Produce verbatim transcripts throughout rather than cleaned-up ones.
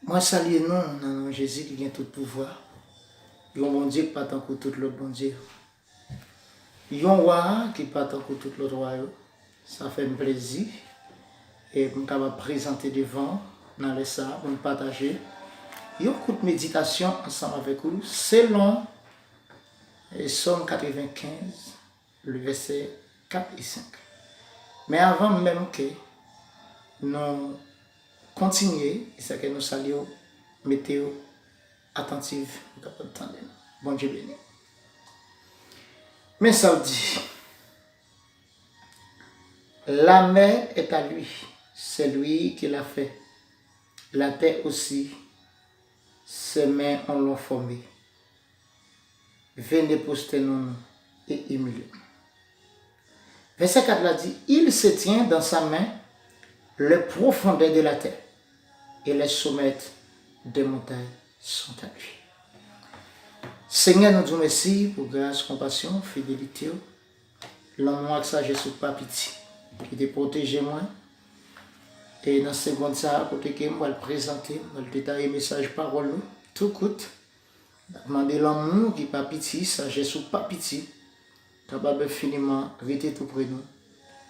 Mwen salye nou nan non Jezi ki gen tout pouvwa. Yon Bondye ki pa tankou tout lòt bondye. Yon wa ki pa tankou tout lòt wa yo. Sa fè m plezi e pou m kapab prezante devan w nan lè sa a pou n pataje yon kout meditasyon ansanm avèk ou selon e Sòm katrevenkenz, le vèsè kat e senk. Men avan menm ke nou kontinye, e sa ke nou salye w, mete w atantiv, ou kapab tande nou. Bondye beni w. Men sa l di, La mer est à lui, c'est lui qui l'a fait. La terre aussi, ses mains en l'ont formée. Venez, prosternons-nous et humilions-nous. Vèsè kat la di, Il se tient dans sa main les profondeurs de la terre, et les sommets des montagnes sont à lui. Senyè, nou di w mèsi pou gras, konpasyon, fidelite w, lanmou ak sajès ou pa piti, ki te pwoteje mwen. E nan segond sa a, kote ke m pral prezante, m pral detaye mesaj pawòl nou, tou kout, n ap mande lanmou ki pa piti, sajès ou pa piti, kapab enfiniman rete tou pre nou,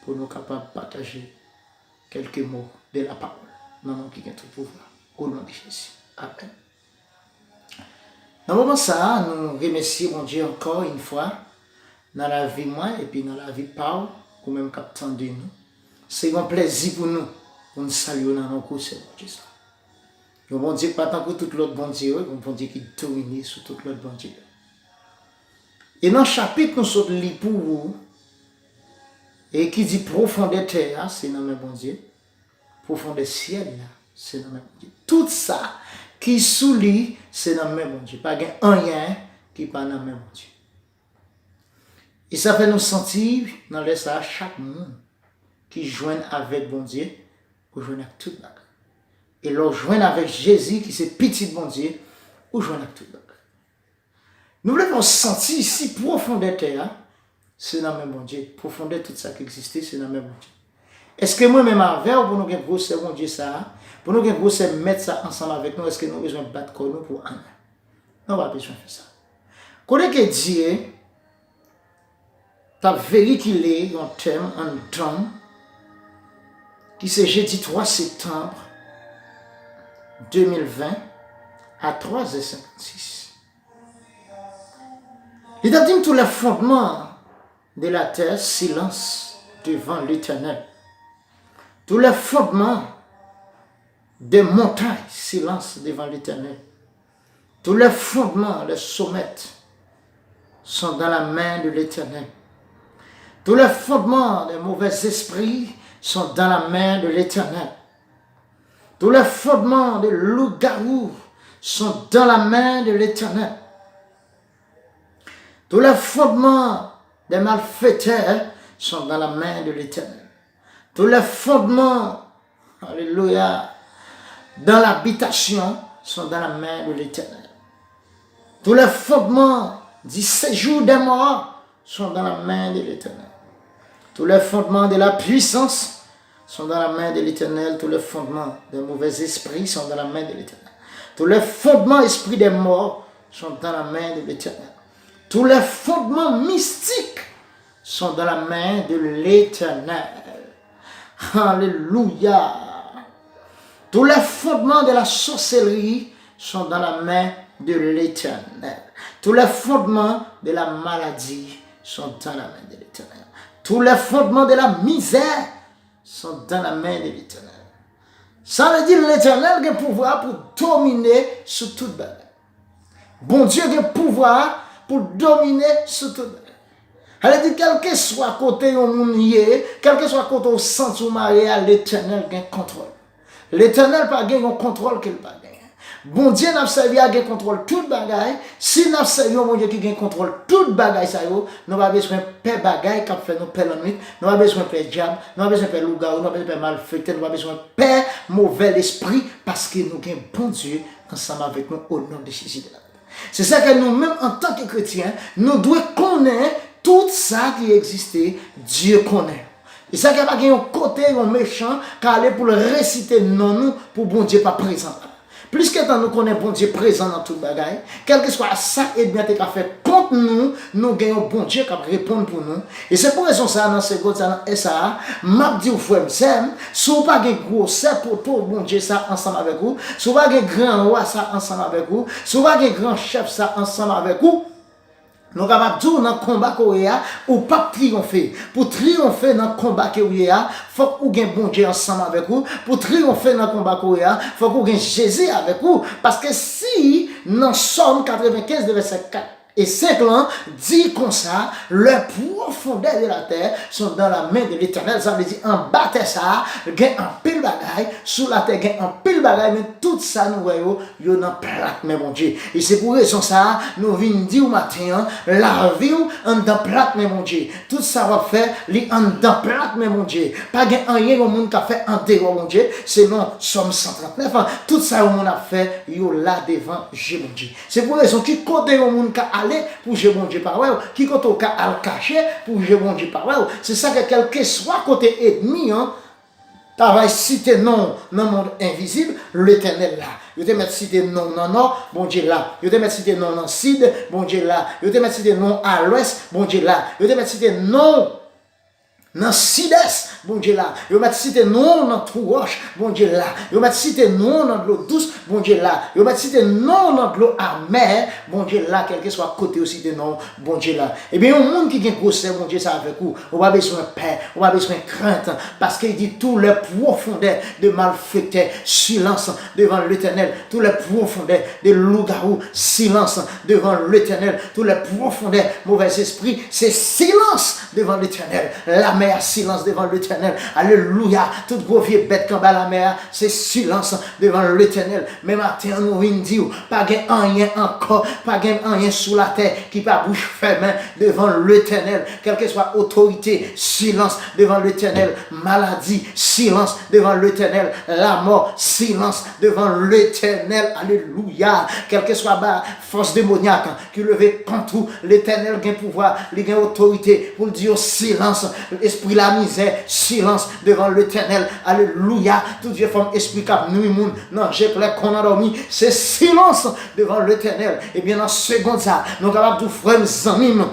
pou nou kapab pataje quelques mots de la parole. Nan non ki gen tout pouvwa, au nom de Jésus. Amen. Nan moman sa a, nou remèsye Bondye ankò yon fwa nan lavi mwen epi nan lavi pa w, ou menm k ap tande nou. Se yon plèzi pou nou, pou n salye w nan non gwosè Bondye sa. Yon Bondye ki pa tankou tout lòt bondye yo, yon Bondye ki domine sou tout lòt bondye yo. E nan chapit nou sot li pou ou, e ki di pwofondè tè a, se nan men Bondye, pwofondè syèl la, se nan men Bondye. Tout sa ki sou li, se nan men Bondye. Pa gen anyen ki pa nan men Bondye. E sa fè nou santi, nan lè sa a, chak moun ki jwenn avèk Bondye, ou jwenn ak tout bagay. E lè w jwenn avèk Jezi, ki se Pitit Bondye, ou jwenn ak tout bagay. Nou vle fè w santi si pwofondè tè a, se nan men Bondye. Pwofondè tout sa ki egziste, se nan men Bondye. Èske mwen menm avè w, pou nou gen gwosè Bondye sa a, pou nou gen gwosè Mèt sa ansanm avèk nou, èske nou bezwen bat kò nou pou anyen? Nou pa bezwen fè sa. Kote ke Dye t ap veyikile yon tèm anndan ki se jedi twa septanm de mil ven a twa zè senkannsis. Li t ap di m, Tous les fondements de la terre, silence devant l'Éternel. Tous les fondements des montagnes, silence devant l'Éternel. Tous les fondements des sommets sont dans la main de l'Éternel. Tous les fondements des mauvais esprits sont dans la main de l'Éternel. Tous les fondements des loups-garous sont dans la main de l'Éternel. Tous les fondements des malfaiteurs sont dans la main de l'Éternel. Tous les fondements, alléluia, dans l'habitation sont dans la main de l'Éternel. Tous les fondements du séjour des morts sont dans la main de l'Éternel. Tous les fondements de la puissance sont dans la main de l'Éternel. Tous les fondements des mauvais esprits sont dans la main de l'Éternel. Tous les fondements, esprits des morts, sont dans la main de l'Éternel. Tous les fondements mystiques sont dans la main de l'Éternel. Alléluia. Tous les fondements de la sorcellerie sont dans la main de l'Éternel. Tous les fondements de la maladie sont dans la main de l'Éternel. Tous les fondements de la misère sont dans la main de l'Éternel. Sa vle di Letènèl gen pouvwa pou domine sou tout bagay. Bondye gen pouvwa pou domine sou tout bagay. Sa vle di, kèlkeswa kote yon moun ye, kèlkeswa kote w santi w mare a, Letènèl gen kontwòl. Letènèl pa gen yon kontwòl ke l pa genyen. Bondye n ap sèvi a gen kontwòl tout bagay. Si n ap sèvi yon Bondye ki gen kontwòl tout bagay sa yo, nou pa bezwen pè bagay k ap fè nou pè lannwit, nou pa bezwen pè dyab, nou pa bezwen pè lougawou, nou pa bezwen pè malfektè, nou pa bezwen pè movè lespri, paske nou gen Bondye ansanm avèk nou, o non de Jezi de Nazarèt. Se sa ke nou menm, antanke kretyen, nou dwe konnen tout sa ki egziste, Dye konnen. E sa ke pa gen yon kote yon mechan ka ale pou l resite non nou pou Bondye pa prezan la. Pliske tan nou konnen Bondye prezan nan tout bagay, kèlkeswa sa ènmi an te ka fè kont nou, nou gen yon Bondye k ap reponn pou nou. E se pou rezon sa a, nan segond sa, nan è sa a, m ap di w, frè m, sè m, si w pa gen gwosè poto Bondye sa ansanm avèk ou, si w pa gen gran wa sa ansanm avèk ou, si w pa gen gran chèf sa ansanm avèk ou, nou kapab di w nan konba ke w ye a, ou p ap triyonfe. Pou triyonfe nan konba ke w ye a, fòk ou gen Bondye ansanm avèk ou. Pou triyonfe nan konba ke w ye a, fòk ou gen Jezi avèk ou. Paske si nan Sòm katrevenkenz de vèsè kat e senk lan, di konsa, les profondeurs de la terre sont dans la main de l'Éternel. Sa vle di, anba tè sa a, gen anpil bagay, sou latè gen anpil bagay, men tout sa nou wè yo, yo nan plat men Bondye. E se pou rezon sa a, nou vin di w maten an, lavi w anndan plat men Bondye. Tout sa w ap fè, li anndan plat men Bondye. Pa gen anyen yon moun ka fè andeyò Bondye, selon Sòm san trannèf an. Tout sa yon moun ap fè, yo la devan je Bondye. Se pou rezon ki kote yon moun ka ale pou je Bondye pa wè w, ki kote w ka al kache pou je Bondye pa wè w. Se sa ke kèlkeswa kote ènmi an ta va site non w nan mond envizib, Letènèl la. Yo te mèt site non w nan nò, Bondye la. Yo te mèt site non w nan sid, Bondye la. Yo te mèt site non w a lwès, Bondye la. Yo te mèt site non w nan sidès, Bondye la. Yo mèt site non w nan twou wòch, Bondye la. Yo mèt site non w nan dlo dous, Bondye la. Yo mèt site non w nan dlo amè, Bondye la, kèlkeswa kote yo site non w, Bondye la. Ebyen, yon moun ki gen gwosè Bondye sa avèk ou, ou pa bezwen pè, ou pa bezwen krent, paske li di, tous les profondeurs de malfaiteurs, silence devant l'Éternel. Tous les profondeurs de loup-garou, silence devant l'Éternel. Tous les profondeurs mauvais esprits, se silans devan Letènèl. Lamè a, silans devan Letènèl. Alelouya. Tout gwo vye bèt k anba lamè a, se silans devan Letènèl. Men maten an, nou vin di w, pa gen anyen ankò, pa gen anyen sou latè ki pa bouch fèmen devan Letènèl. Kèlkeswa otorite, silans devan Letènèl. Maladi, silans devan Letènèl. Lamò, silans devan Letènèl. Alelouya. Kèlkeswa ba fòs demonyak ki leve kont ou, Letènèl gen pouvwa, li gen otorite pou l di yo silans. Espri lamizè, silans devan Letènèl. Alelouya. Tout vye fòm espri k ap nwi moun nan je klè kon nan dòmi, se silans devan Letènèl. Ebyen, nan segond sa, nou kapab di w, frè m, zanmi m,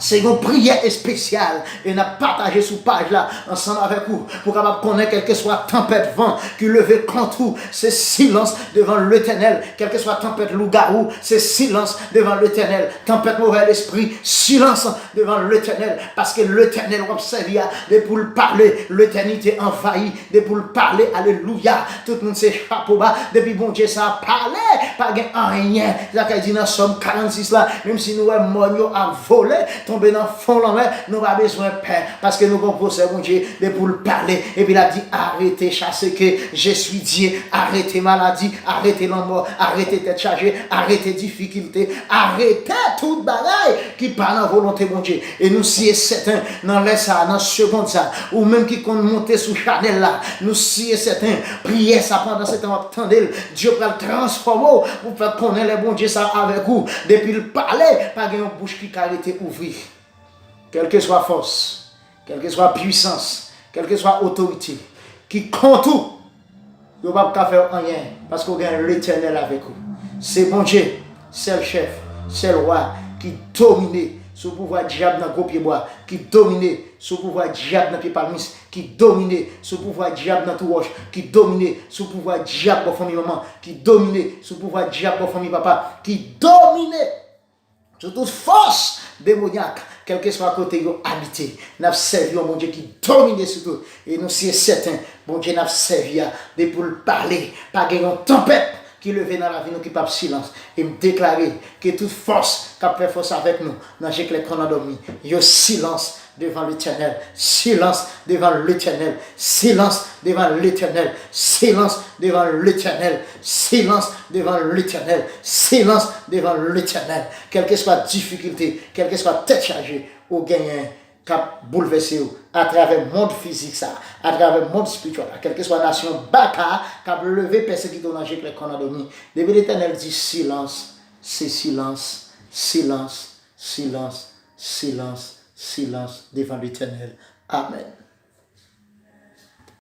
se yon priyè espesyal e n ap pataje sou paj la ansanm avèk ou pou w kapab konnen kèlkeswa tanpèt van ki leve kont ou, se silans devan Letènèl. Kèlkeswa tanpèt lougawou, se silans devan Letènèl. Tanpèt movè lespri, silans devan Letènèl. Paske Letènèl w ap sèvi a, depi w pale, letènite anvayi. Depi w pale, alelouya, tout moun se chapo ba. Depi Bondye sa pale, pa gen anyen. Se sa k di nan Sòm karannsis la, menm si nou wè mòn yo ap vole, tonbe nan fon lanmè, nou pa bezwen pè, paske nou gon gwosè Bondye. Depi w pale, epi l ap di, arete chase ke je suis Dieu, arete maladi, arete lanmò, arete tèt chaje, arete difikilte, arete tout bagay ki pa nan volonte Bondye. E nou si e sèten, nan lè sa a, nan segond sa a, ou menm ki konn monte sou chanèl la, nou si e sèten, priyè sa, pandan se tan w ap tande l, Dye pral transfòme w pou fè konnen lè Bondye sa avèk ou. Depi l pale, pa gen yon bouch ki ka rete ouvri. Kèlkeswa fòs, kèlkeswa pwisans, kèlkeswa otorite ki kont ou, yo p ap ka fè w anyen, paske w gen Letènèl avèk ou. Se Bondye, sèl chèf, sèl wa ki domine sou pouvwa dyab nan gwo pyebwa, ki domine sou pouvwa dyab nan pye palmis, ki domine sou pouvwa dyab nan twou wòch, ki domine sou pouvwa dyab bò fanmi manman, ki domine sou pouvwa dyab bò fanmi papa, ki domine sou tout fòs demonyak, kèlkeswa kote yo abite. N ap sèvi yon Bondye ki domine sou tout. E nou si e sèten, Bondye n ap sèvi a, depi l pale, pa gen yon tanpèt ki leve nan lavi nou ki p ap silans. E m deklare ke tout fòs k ap fè fòs avèk nou nan je klè kon nan dòmi, yo silans devan Letènèl, silans devan Letènèl, silans devan Letènèl, silans devan Letènèl, silans devan Letènèl, silans devan Letènèl. Kèlkeswa difikilte, kèlkeswa tèt chaje ou genyen k ap boulvèse w atravè mond fizik sa, atravè mond espirityèl la, kèlkeswa nasyon baka k ap leve pèsekite w nan je klè kon nan dòmi, depi Letènèl di silans, se silans, silans, silans, silans, silans devan Letènèl. Amèn.